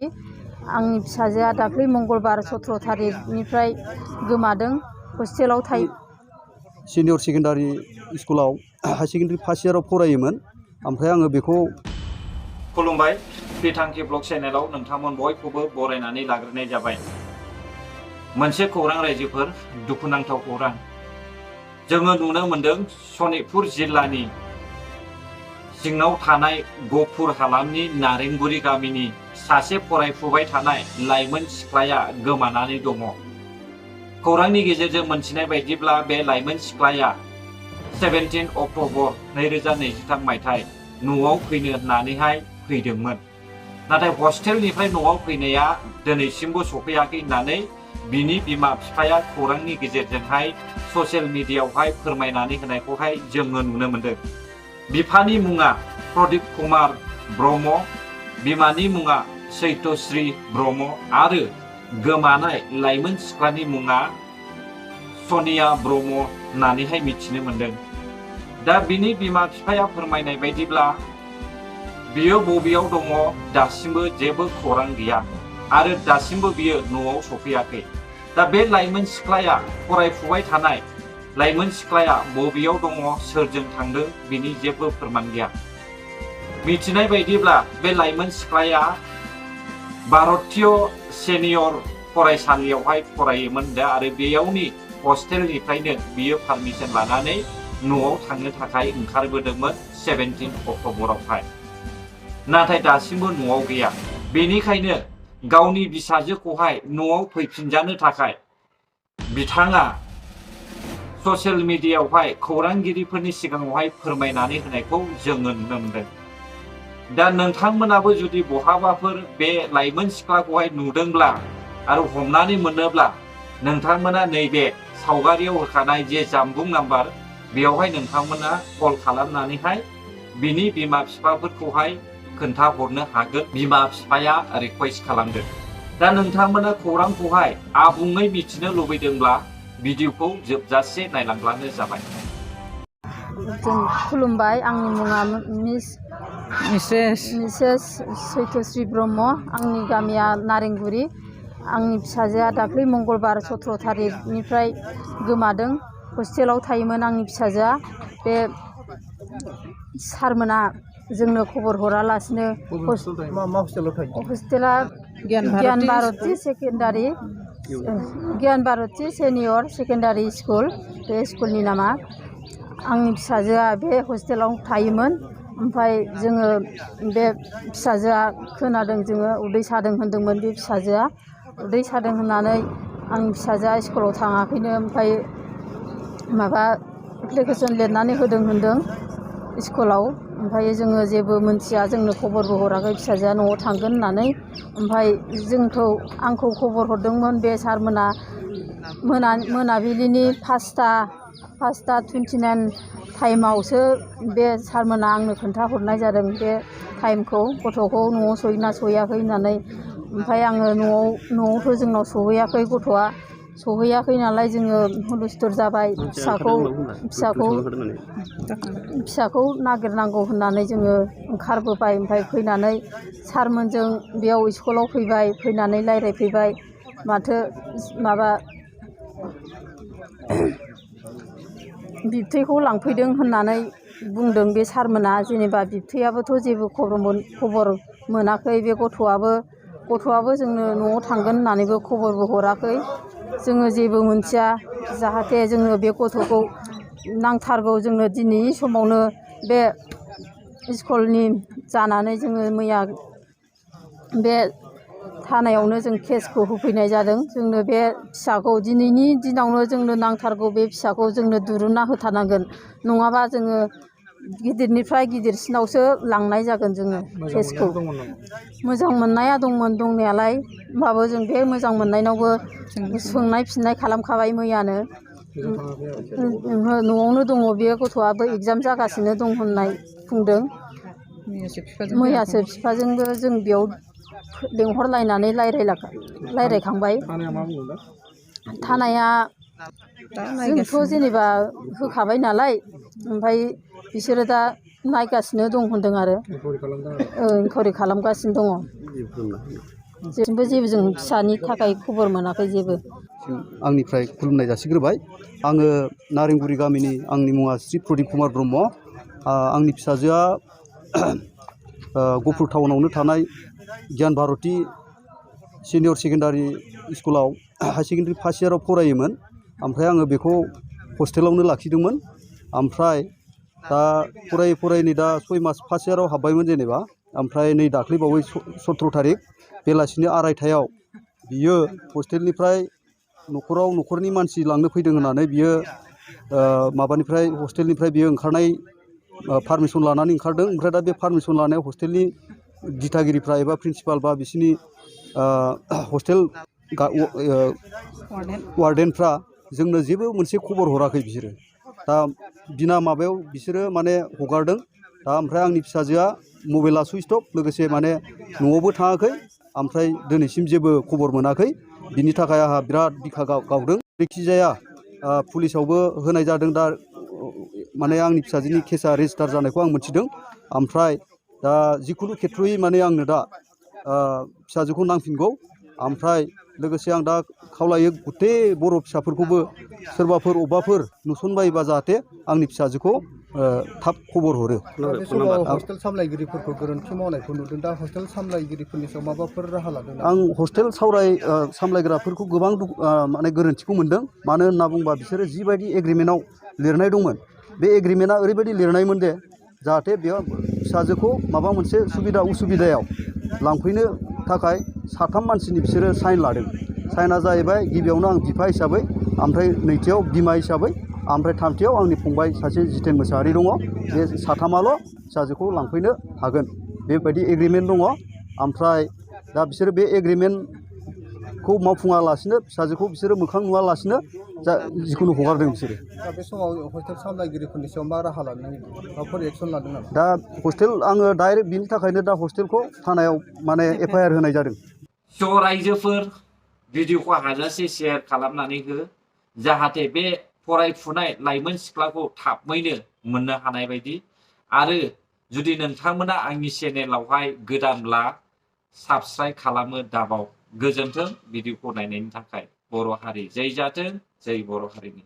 आंनि फिसाजोआ दाख्लै मंगलबार 17 थारिखनिफ्राय गोमादों। हस्टेलाव थायो। सिनियर सेकेन्डारि स्कुलाव हाई सेकेन्डारि फार्स्ट इयाराव फरायोमोन। ओमफ्राय आङो बेखौ खुलुमबाय। बिथांखि ब्लग चेनेलाव नोंथांमोन बयखौबो बरायनानै लाग्रोनाय जाबाय। मोनसे खौरां रायजोफोर, दुखुनांथाव खौरां। जोङो नुनो मोनदों सनितपुर जिल्लानि सिङाव थानाय गफुर हालामनि नारेंगुरी गामिनि सासे फरायफुबाय थानाय लाइमोन सिख्लाया गोमानानै दङ। खौरांनि गेजेरजों मोनथिनाय बायदिब्ला बे लाइमोन सिख्लाया 17 अक्ट'बर 2023 मायथाइ न'आव फैनो होननानैहाय फैदोंमोन। नाथाय हस्टेलनिफ्राय न'आव फैनाया दिनैसिमबो सफैयाखै होननानै बिनि बिमा बिफाया खौरांनि गेजेरजोंहाय ससियेल मिडियायावहाय फोरमायनानै होनायखौहाय जोङो नुनो मोनदों। बिफानि मुङा प्रदीप कुमार ब्रह्म, बिमानि मुङा सैत्यश्री ब्रह्म आरो गोमानाय लाइमोन सिख्लानि मुङा सनिया ब्रह्म होननानैहाय मिथिनो मोनदों। दा बिनि बिमा बिफाया फोरमायनाय बायदिब्ला बियो बबेयाव दङ दासिमबो जेबो खौरां गैया आरो दासिमबो बियो न'आव सफैयाखै। दा बे लाइमोन सिख्लाया फरायफुबाय थानाय लाइमोन सिख्लाया बबेयाव दङ, सोरजों थांदों बिनि जेबो फोरमान गैया। मिथिनाय बायदिब्ला बे लाइमोन सिख्लाया भारतीय सेनियर फरायसालियावहाय फरायोमोन दा आरो बेयावनि हस्टेलनिफ्रायनो बियो पारमिसन लानानै न'आव थांनो थाखाय ओंखारबोदोंमोन 17 अक्ट'बरावहाय। नाथाय दासिमबो न'आव गैया। बेनिखायनो गावनि फिसाजोखौहाय न'आव फैफिनजानो थाखाय बिथाङा ससियेल मिडियायावहाय खौरांगिरिफोरनि सिगाङावहाय फोरमायनानै होनायखौ जोङो नुनो मोनदों। दा नोंथांमोनाबो जुदि बहाबाफोर बे लाइमोन सिख्लाखौहाय नुदोंब्ला आरो हमनानै मोनोब्ला नोंथांमोना नैबे सावगारियाव होखानाय जे जानबुं नाम्बार बेयावहाय नोंथांमोना कल खालामनानैहाय बिनि बिमा बिफाफोरखौहाय खोन्थाहरनो हागोन। बिमा बिफाया रिकुवेस्ट खालामदों। दा नोंथांमोना खौरांखौहाय आबुङै मिथिनो लुबैदोंब्ला भिडिअखौ जोबजासे नायलांब्लानो जाबाय। जों खुलुमबाय। आंनि मुङा मिसेस सैत्यश्री ब्रह्म। आंनि गामिया नारेंगुरी। आंनि फिसाजोआ दाख्लै मंगलबार 17 थारिखनिफ्राय गोमादों। हस्टेलाव थायोमोन आंनि फिसाजोआ। बे सारमोना जोंनो खबर हरालासिनो हस्टेला ज्ञान भारती सेनियर सेकेन्डारि स्कुल, बे स्कुलनि नामा। आंनि फिसाजोआ बे हस्टेलाव थायोमोन। ओमफ्राय जोङो बे फिसाजोआ खोनादों, जोङो उदै सादों होनदोंमोन बे फिसाजोआ। उदै सादों होननानै आंनि फिसाजोआ स्कुलाव थाङाखैनो। ओमफ्राय माबा एप्लिकेसन लिरनानै होदों स्कुलाव। ओमफ्राय जोङो जेबो मोनथिया, जोंनो खबरबो हराखै फिसाजोआ न'आव थांगोन होननानै। ओमफ्राय आंखौ खबर हरदोंमोन बे सारमोना मोनाबिलिनि 5:29 टाइमावसो बे सारमोना आंनो खोन्थाहरनाय जादों बे टाइमखौ, गथ'खौ न'आव सहैना सहैयाखै होननानै। ओमफ्राय आङो न'आवथ' जोंनाव सहैयाखै, गथ'आ सहैयाखै नालाय जोङो हुलुस्थुर जाबाय। फिसाखौ नागिरनांगौ होननानै जोङो ओंखारबोबाय। ओमफ्राय फैनानै सारमोनजों बेयाव स्कुलाव फैबाय, फैनानै रायज्लायफैबाय। माथो माबा बिबथैखौ लांफैदों होननानै बुंदों बे सारमोना। जेनेबा बिबथैयाबोथ' जेबो खबर मोनाखै। बे गथ'आबो जोंनो न'आव थांगोन होननानैबो खबरबो हराखै। जोङो जेबो मोनथिया। जाहाथे जोङो बे गथ'खौ नांथारगौ। जोंनो दिनैनि समावनो बे स्कुलनि जानानै जोङो मैया बे थानायावनो जों केसखौ होफैनाय जादों। जोंनो बे फिसाखौ दिनैनि दिनावनो जोंनो नांथारगौ। बे फिसाखौ जोंनो दिरुनना होथारनांगोन, नङाबा जोङो गिदिरनिफ्राय गिदिरसिनावसो लांनाय जागोन जोङो केसखौ। मोजां मोननाया दंमोन दंनायालाय, होमबाबो जों बे मोजां मोननायनावबो सोंनाय फिननाय खालामखाबाय मैयानो। न'आवनो दङ बे गथ'आबो, एगजाम जागासिनो दं होननाय बुंदों। मैयासो बिफाजोंबो जों बेयाव लेंहरलायनानै रायज्लायखांबाय। थानाया जोंथ' जेनेबा होखाबाय नालाय, ओमफ्राय बिसोरो दा नायगासिनो दं होनदों आरो इनकुवारि खालामगासिनो दङ। जेबो जों फिसानि थाखाय खबर मोनाखै जेबो। आंनिफ्राय खुलुमनाय जासिग्रोबाय। आङो नारेंगुरि गामिनि, आंनि मुङा श्री प्रदीप कुमार ब्रह्म। आंनि फिसाजोआ गफुर टाउनावनो थानाय गियान भारती सिनियर सेकेन्डारि स्कुलाव हाई सेकेन्डारि फार्स्ट इयाराव फरायोमोन। ओमफ्राय आङो बेखौ हस्टेलावनो लाखिदोंमोन। ओमफ्राय दा फरायै फरायै दा 6 मास फार्स्ट इयाराव हाबबायमोन जेनेबा। ओमफ्राय नै दाख्लैबावै 17 थारिख बेलासिनि 2:30 बियो हस्टेलनिफ्राय न'खरनि मानसि लांनो फैदों होननानै बियो माबानिफ्राय हस्टेलनिफ्राय बियो ओंखारनाय पारमिसन लानानै ओंखारदों। ओमफ्राय दा बे पारमिसन लानायाव हस्टेलनि दिथागिरिफ्रा एबा प्रिन्सिपाल बा बिसिनि हस्टेल वार्डेनफ्रा जोंनो जेबो मोनसे खबर हराखै बिसोरो। दा बिना माबायाव बिसोरो माने हगारदों। दा ओमफ्राय आंनि फिसाजोआ मबाइला सुइच अफ, लोगोसे माने न'आवबो थाङाखै। ओमफ्राय दिनैसिम जेबो खबर मोनाखै। बिनि थाखाय आंहा बिराद बिखा गावदों। जायखिजाया पुलिसावबो होनाय जादों। दा माने आंनि फिसाजोनि केसा रेजिस्टार जानायखौ आं मिथिदों। ओमफ्राय दा जिखुनु खेथ्रयै माने आंनो दा फिसाजोखौ नांफिनगौ। ओमफ्राय लोगोसे आं दा खावलायो गथे बर' फिसाफोरखौबो सोरबाफोर अबेबाफोर नुसनबायोबा जाहाथे आंनि फिसाजोखौ थाब खबर हरो। बे समाव हस्टेल सामलायगिरिफोरखौ गोरोन्थि मावनायखौ नुदों। दा हस्टेल सामलायगिरिफोरनि सायाव माबाफोर राहा लादों नामा? आं हस्टेल सामलायग्राफोरखौ गोबां माने गोरोन्थिखौ मोनदों। मानो होनना बुङोबा बिसोरो जिबायदि एग्रिमेन्टआव लिरनाय दंमोन, बे एग्रिमेन्टआ ओरैबायदि लिरनायमोन दे जाहाथे बेयाव फिसाजोखौ माबा मोनसे उसुबिदायाव लांफैनो थाखाय 3 मानसिनि बिसोरो साइन लादों। साइना जाहैबाय गिबियावनो आं बिफा हिसाबै, ओमफ्राय नैथियाव बिमा हिसाबै, ओमफ्राय थामथियाव आंनि फंबाय सासे जितेन मोसाहारि दङ। बे 3आल' फिसाजोखौ लांफैनो हागोन, बेबायदि एग्रिमेन्ट दङ। ओमफ्राय दा बिसोरो बे एग्रिमेन्टखौ मावफुङालासिनो फिसाजोखौ बिसोरो मोखां नुवालासिनो जिखुनु हगारदों बिसोरो। दा बे समाव हस्टेल सामलायगिरिफोरनि सायाव मा राहा लादों, माबाफोर एक्सन लादों नामा? दा आङो डाइरेक्ट बिनि थाखायनो दा हस्टेलखौ थानायाव माने FIR होनाय जादों। स' रायजोफोर भिडिअखौ हाजासे शेयार खालामनानै हो, जाहाथे बे फरायफुनाय लाइमोन सिख्लाखौ थाबैनो मोननो हानाय बायदि। आरो जुदि नोंथांमोना आंनि चेनेलावहाय गोदानब्ला साबस्क्राइब खालामो दाबाव। गोजोन्थों भिडिअखौ नायनायनि थाखाय। बर' हारि जै जाथों, जै बर' हारिनि।